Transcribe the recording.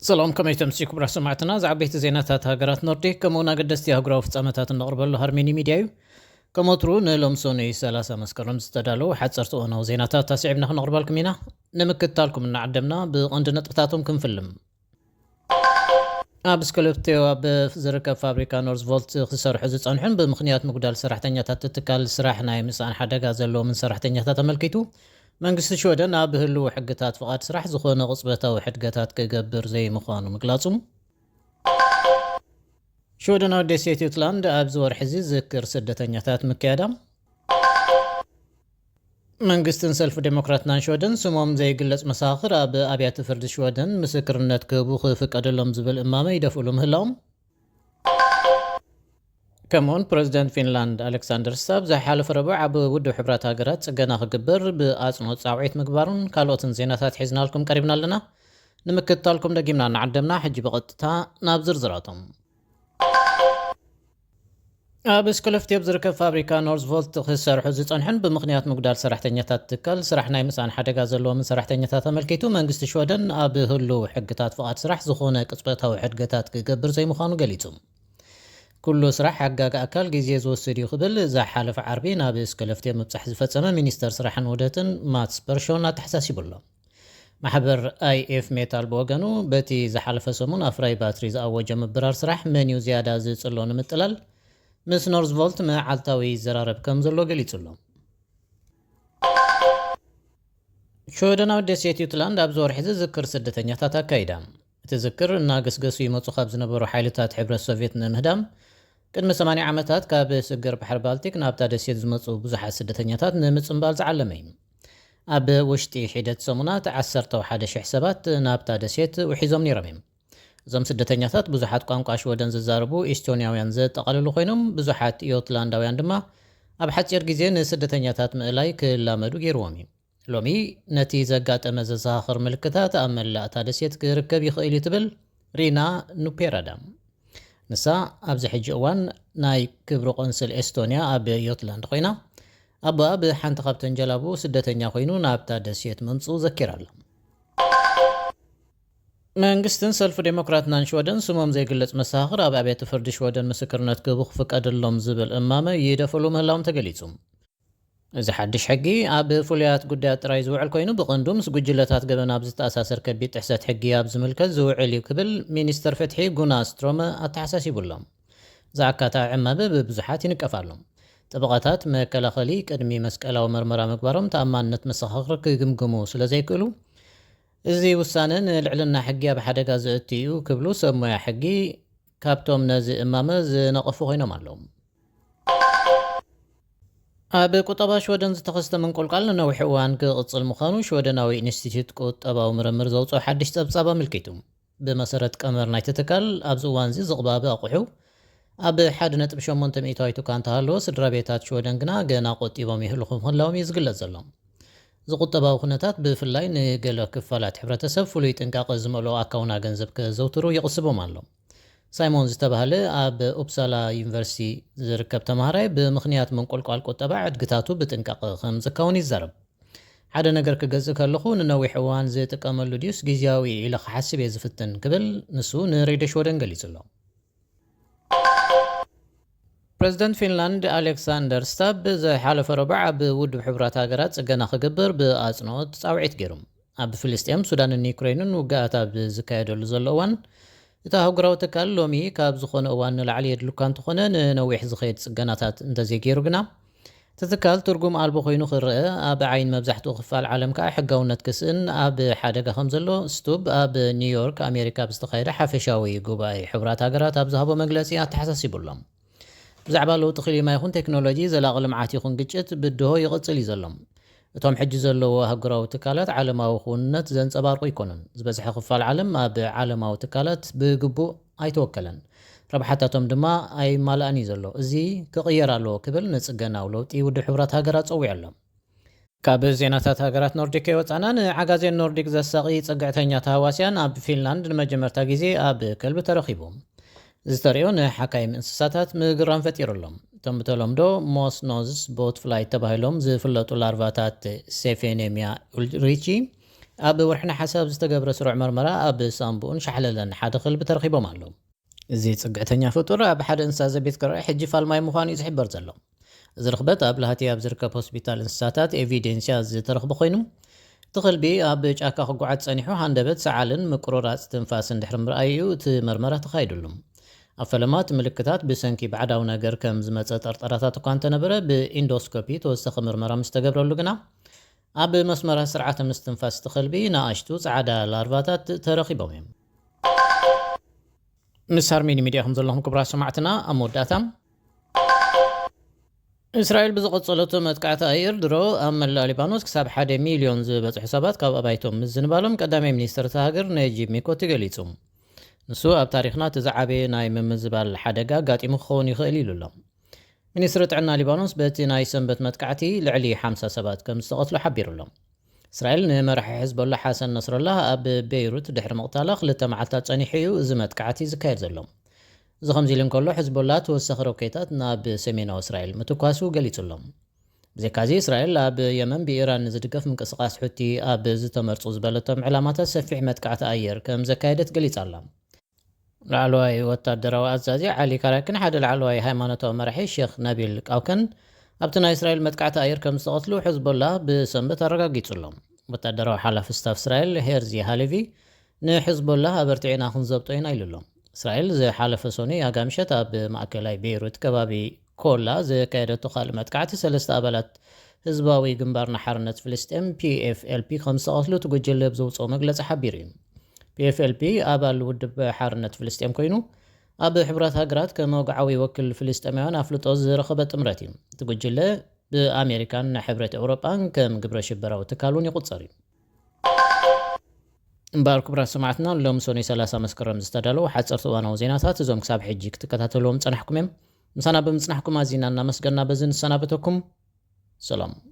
ሰላም፣ ከመይ ተምሲ ክቡራት ሰማዕትና። ዝዓበይቲ ዜናታት ሃገራት ኖርዲክ ከምኡውን ኣገደስቲ ኣህጉራዊ ፍጻመታት እንቕርበሉ ሃርሜኒ ሚድያ እዩ። ከም ወትሩ ንሎም ሶኒ ሰላሳ መስከረም ዝተዳለዉ ሓጸርቲ እዋናዊ ዜናታት ኣስዒብና ክንቕርበልኩም ኢና። ንምክትታልኩም እናዓደምና ብቐንዲ ነጥብታቶም ክንፍልም። ኣብ ስከለፍቴዮ ኣብ ዝርከብ ፋብሪካ ኖርዝ ቮልት ክሰርሑ ዝጸንሑን ብምኽንያት ምጉዳል ሰራሕተኛታት ትካል ስራሕ ናይ ምስኣን ሓደጋ ዘለዎምን ሰራሕተኛታት ኣመልኪቱ መንግስቲ ሽወደን ኣብ ህልው ሕግታት ፍቓድ ስራሕ ዝኾነ ቅጽበታዊ ሕድገታት ክገብር ዘይምዃኑ ምግላጹ። ሽወደናዊ ደሴት ዩትላንድ ኣብዚ ወርሒ እዚ ዝክር ስደተኛታት ምክያዳ። መንግስትን ሰልፊ ዴሞክራትናን ሽወደን ስሞም ዘይግለጽ መሳኽር ኣብ ኣብያተ ፍርዲ ሽወደን ምስክርነት ክህቡ ክፍቀደሎም ዝብል እማመ ይደፍእሉ ምህላዎም። ከምኡውን ፕረዚደንት ፊንላንድ ኣሌክሳንደር ስታብ ዝሓለፈ ረቡዕ ኣብ ውድብ ሕብራት ሃገራት ጽገና ክግበር ብኣጽንኦት ጻውዒት ምግባሩን ካልኦትን ዜናታት ሒዝናልኩም ቀሪብና ኣለና። ንምክትታልኩም ደጊምና እናዓደምና ሕጂ ብቐጥታ ናብ ዝርዝራቶም። ኣብ ስከለፍቲ ኣብ ዝርከብ ፋብሪካ ኖርዝ ቮልት ክሰርሑ ዝጸንሑን ብምኽንያት ምጉዳል ሰራሕተኛታት ትካል ስራሕ ናይ ምስኣን ሓደጋ ዘለዎምን ሰራሕተኛታት ኣመልኪቱ መንግስቲ ሽወደን ኣብ ህልው ሕግታት ፍቓድ ስራሕ ዝኾነ ቅጽበታዊ ሕድገታት ክገብር ዘይምዃኑ ገሊጹ። ኩሉ ስራሕ ኣጋጋ ኣካል ግዜ ዝወስድ እዩ ክብል ዝሓለፈ ዓርቢ ናብ ስከለፍቲ ምብጻሕ ዝፈጸመ ሚኒስተር ስራሕን ውህደትን ማትስ ፐርሾን ኣተሓሳሲቡ ኣሎ። ማሕበር ኣይኤፍ ሜታል ብወገኑ በቲ ዝሓለፈ ሰሙን ኣፍራይ ባትሪ ዝኣወጀ ምብራር ስራሕ መን እዩ ዝያዳ ዝጽሎ ንምጥላል ምስ ኖርዝ ቮልት መዓልታዊ ይዘራረብ ከም ዘሎ ገሊጹ ኣሎ። ሽወደናዊ ደሴት ዩትላንድ ኣብዚ ወርሒ እዚ ዝክር ስደተኛታት ኣካይዳ። እቲ ዝክር እናገስገሱ ይመጹ ካብ ዝነበሩ ሓይልታት ሕብረት ሶቭየት ንምህዳም ቅድሚ ሰማንያ ዓመታት ካብ ስግር ባሕሪ ባልቲክ ናብታ ደሴት ዝመጹ ብዙሓት ስደተኛታት ንምጽንባል ዝዓለመ እዩ። ኣብ ውሽጢ ሒደት ሰሙናት ዓሰርተ ሓደ ሽሕ ሰባት ናብታ ደሴት ውሒዞም ነይሮም እዮም። እዞም ስደተኛታት ብዙሓት ቋንቋ ሽወደን ዝዛረቡ ኢስቶንያውያን ዘጠቓልሉ ኮይኖም ብዙሓት ዮትላንዳውያን ድማ ኣብ ሓጺር ግዜ ንስደተኛታት ምእላይ ክላመዱ ገይርዎም እዩ። ሎሚ ነቲ ዘጋጠመ ዘዘኻኽር ምልክታት ኣብ መላእ እታ ደሴት ክርከብ ይኽእል እዩ ትብል ሪና ኑፔራዳ። ንሳ ኣብዚ ሕጂ እዋን ናይ ክብሪ ቆንስል ኤስቶንያ ኣብ ዮትላንድ ኮይና ኣቦኣ ብሓንቲ ካብተን ጀላቡ ስደተኛ ኮይኑ ናብታ ደሴት ምምጽኡ ዘኪራ ኣላ። መንግስትን ሰልፊ ዴሞክራትናን ሽወደን ስሞም ዘይግለጽ መሳኽር ኣብ ኣብያተ ፍርዲ ሽወደን ምስክርነት ክህቡ ክፍቀደሎም ዝብል እማመ ይደፈሉ ምህላዎም ተገሊጹ። እዚ ሓድሽ ሕጊ ኣብ ፍሉያት ጉዳያት ጥራይ ዝውዕል ኮይኑ ብቐንዱ ምስ ጉጅለታት ገበን ኣብ ዝተኣሳሰር ከቢድ ጥሕሰት ሕጊ ኣብ ዝምልከት ዝውዕል እዩ ክብል ሚኒስተር ፍትሒ ጉና ስትሮመ ኣተሓሳሲቡ ኣሎ። ዝኣካታ ዕማመ ብብዙሓት ይንቀፍ ኣሎ። ጠበቓታት መከላኸሊ ቅድሚ መስቀላዊ መርመራ ምግባሮም ተኣማንነት መሰኻኽር ክግምግሙ ስለ ዘይክእሉ እዚ ውሳነ ንልዕልና ሕጊ ኣብ ሓደጋ ዘእቱ እዩ ክብሉ ሰብ ሞያ ሕጊ ካብቶም ነዚ እማመ ዝነቐፉ ኮይኖም ኣለዉ። ኣብ ቁጠባ ሽወደን ዝተኸስተ ምንቁልቋል ንነዊሕ እዋን ክቕጽል ምዃኑ ሽወደናዊ ኢንስቲትዩት ቁጠባዊ ምርምር ዘውፅኦ ሓድሽ ጸብጻብ ኣመልኪቱ። ብመሰረት ቀመር ናይቲ ትካል ኣብዚ እዋን እዚ ዝቕባበ ኣቑሑ ኣብ ሓደ ነጥቢ ሸሞንተ ሚእታዊት እኳ እንተሃለወ ስድራ ቤታት ሽወደን ግና ገና ቆጢቦም ይህልኹ ምህላዎም እዩ ዝግለጽ ዘሎ። እዚ ቁጠባዊ ኩነታት ብፍላይ ንገለ ክፋላት ሕብረተሰብ ፍሉይ ጥንቃቐ ዝመልኦ ኣካውና ገንዘብ ከዘውትሩ ይቕስቦም ኣሎ። ሳይሞን ዝተባህለ ኣብ ኡፕሳላ ዩኒቨርሲቲ ዝርከብ ተማሃራይ ብምኽንያት ምንቁልቋል ቁጠባ ዕድግታቱ ብጥንቃቐ ከም ዝካውን ይዛረብ። ሓደ ነገር ክገዝእ ከለኹ ንነዊሕ እዋን ዝጥቀመሉ ድዩስ ግዜያዊ ኢለ ክሓስብ እየ ዝፍትን ክብል ንሱ ንሬድዮ ሽወደን ገሊጹ ኣሎ። ፕረዚደንት ፊንላንድ ኣሌክሳንደር ስታብ ዝሓለፈ ረቡዕ ኣብ ውድብ ሕቡራት ሃገራት ጽገና ክግበር ብኣጽንኦት ጻውዒት ገይሩ። ኣብ ፍልስጤም፣ ሱዳንን ዩክሬንን ውግኣት ኣብ ዝካየደሉ ዘሎ እዋን እቲ ኣህጉራዊ ትካል ሎሚ ካብ ዝኾነ እዋን ንላዕሊ የድልካ እንተኾነ ንነዊሕ ዝኸየድ ጽገናታት እንተዘይገይሩ ግና እቲ ትካል ትርጉም ኣልቦ ኮይኑ ክረአ ኣብ ዓይኒ መብዛሕትኡ ክፋል ዓለም ከኣ ሕጋውነት ክስእን ኣብ ሓደጋ ከም ዘሎ ስቱብ ኣብ ኒውዮርክ ኣሜሪካ ብዝተኻየደ ሓፈሻዊ ጉባኤ ሕቡራት ሃገራት ኣብ ዝሃቦ መግለጺ ኣተሓሳሲቡ ኣሎ። ብዛዕባ ለውጢ ክሊማ ይኹን ቴክኖሎጂ፣ ዘላቒ ልምዓት ይኹን ግጭት ብድሆ ይቕጽል እዩ ዘሎ። እቶም ሕጂ ዘለዉ ኣህጉራዊ ትካላት ዓለማዊ ክውንነት ዘንጸባርቑ ኣይኮኑን። ዝበዝሐ ክፋል ዓለም ኣብ ዓለማዊ ትካላት ብግቡእ ኣይተወከለን። ረብሓታቶም ድማ ኣይማልኣን እዩ ዘሎ። እዚ ክቕየር ኣለዎ ክብል ንጽገናዊ ለውጢ ውድብ ሕቡራት ሃገራት ጸዊዑ ኣሎ። ካብ ዜናታት ሃገራት ኖርዲክ ከይወጻና፣ ንዓጋዜን ኖርዲክ ዘሳቒ ጽግዕተኛ ተሃዋስያን ኣብ ፊንላንድ ንመጀመርታ ግዜ ኣብ ከልቢ ተረኺቡ። ዝተርእዮ ንሓካይም እንስሳታት ምግርራም ፈጢሩሎም። እቶም ብተለምዶ ሞስኖዝስ ቦትፍላይ ተባሂሎም ዝፍለጡ ላርቫታት ሴፌኔምያ ኡልሪቺ ኣብ ወርሒ ነሓሰ ኣብ ዝተገብረ ስሩዕ መርመራ ኣብ ሳምቡኡን ሻሕለለን ሓደ ከልቢ ተረኺቦም ኣለዉ። እዚ ጽግዕተኛ ፍጡር ኣብ ሓደ እንስሳ ዘቤት ክረአ ሕጂ ፋልማይ ምዃኑ እዩ ዝሕበር ዘሎ። እዚ ርኽበት ኣብ ላህቲ ኣብ ዝርከብ ሆስፒታል እንስሳታት ኤቪዴንስያ ዝተረኽበ ኮይኑ፣ እቲ ከልቢ ኣብ ጫካ ክጓዓዝ ጸኒሑ ሃንደበት፣ ሰዓልን ምቁርራጽ ትንፋስን ድሕሪ ምርኣዩ እዩ እቲ መርመራ ተኻይዱሉ። ኣብ ፈለማ እቲ ምልክታት ብሰንኪ ባዕዳዊ ነገር ከም ዝመጸ ጠርጠራታት እኳ እንተነበረ፣ ብኢንዶስኮፒ ተወሳኺ ምርመራ ምስ ተገብረሉ ግና ኣብ መስመራት ስርዓተ ምስትንፋስ እቲ ከልቢ ንኣሽቱ ጻዕዳ ላርቫታት ተረኺቦም እዮም። ምስ ኣርሜኒ ሚድያ ከም ዘለኹም ክቡራት ሰማዕትና፣ ኣብ መወዳእታ እስራኤል ብዝቐጸለቶ መጥቃዕቲ ኣየር ድሮ ኣብ መላእ ሊባኖስ ክሳብ ሓደ ሚልዮን ዝበጽሑ ሰባት ካብ ኣባይቶም ምዝንባሎም ቀዳማይ ሚኒስትር እታ ሃገር ነጂብ ሚኮቲ ገሊጹ። ንሱ ኣብ ታሪኽና እቲ ዝዓበየ ናይ ምምዝባል ሓደጋ ኣጋጢሙ ክኸውን ይኽእል ኢሉ ኣሎ። ሚኒስትሪ ጥዕና ሊባኖስ በቲ ናይ ሰንበት መጥቃዕቲ ልዕሊ ሓምሳ ሰባት ከም ዝተቐትሉ ሓቢሩ ኣሎ። እስራኤል ንመራሒ ሕዝቦላ ሓሰን ነስረላህ ኣብ ቤይሩት ድሕሪ ምቕታላ ክልተ መዓልታት ጸኒሑ እዩ እዚ መጥቃዕቲ ዝካየድ ዘሎ። እዚ ከምዚ ኢሉ እንከሎ፣ ሕዝቦላ ተወሳኺ ሮኬታት ናብ ሰሜናዊ እስራኤል ምትኳሱ ገሊጹ ኣሎ። ብዘይካዚ፣ እስራኤል ኣብ የመን ብኢራን ንዝድገፍ ምንቅስቓስ ሑቲ ኣብ ዝተመርጹ ዝበለቶም ዕላማታት ሰፊሕ መጥቃዕቲ ኣየር ከም ዘካየደት ገሊጻ ኣላ። ላዕለዋይ ወታደራዊ ኣዛዚ ዓሊ ካራክን ሓደ ላዕለዋይ ሃይማኖታዊ መራሒ ሼክ ነቢል ቃውከን ኣብቲ ናይ እስራኤል መጥቃዕቲ ኣየር ከም ዝተቐትሉ ሕዝቦላ ብሰንበት ኣረጋጊጹ ኣሎ። ወታደራዊ ሓላፊ ስታፍ እስራኤል ሄርዚ ሃሌቪ ንሕዝቦላ ኣበርቲዕና ክንዘብጦ ኢና ኢሉ ኣሎ። እስራኤል ዝሓለፈ ሰኑይ ኣጋ ምሸት ኣብ ማእከላይ ቤይሩት ከባቢ ኮላ ዘካየደቶ ካልእ መጥቃዕቲ ሰለስተ ኣባላት ህዝባዊ ግንባር ንሓርነት ፍልስጤም፣ ፒኤፍኤልፒ፣ ከም ዝተቐትሉ እቲ ጉጅለ ብዘውፅኦ መግለፂ ሓቢሩ እዩ። ፒኤፍኤልፒ ኣባል ውድብ ሓርነት ፍልስጤም ኮይኑ፣ ኣብ ሕቡራት ሃገራት ከም ወግዓዊ ወኪል ፍልስጤማውያን ኣፍልጦ ዝረኸበ ጥምረት እዩ። እቲ ጉጅለ ብኣሜሪካን ሕብረት ኤውሮጳን ከም ግብረ ሽበራዊ ትካል እውን ይቑጸር እዩ። እምበኣር ክቡራት ሰማዕትና፣ ሎም ሰኑይ ሰላሳ መስከረም ዝተዳለዉ ሓጸርቲ እዋናዊ ዜናታት እዞም ክሳብ ሕጂ ክትከታተልዎም ጸናሕኩም እዮም። ምሳና ብምጽናሕኩም ኣዚና እናመስገና በዚ ንሰናበተኩም። ሰላም።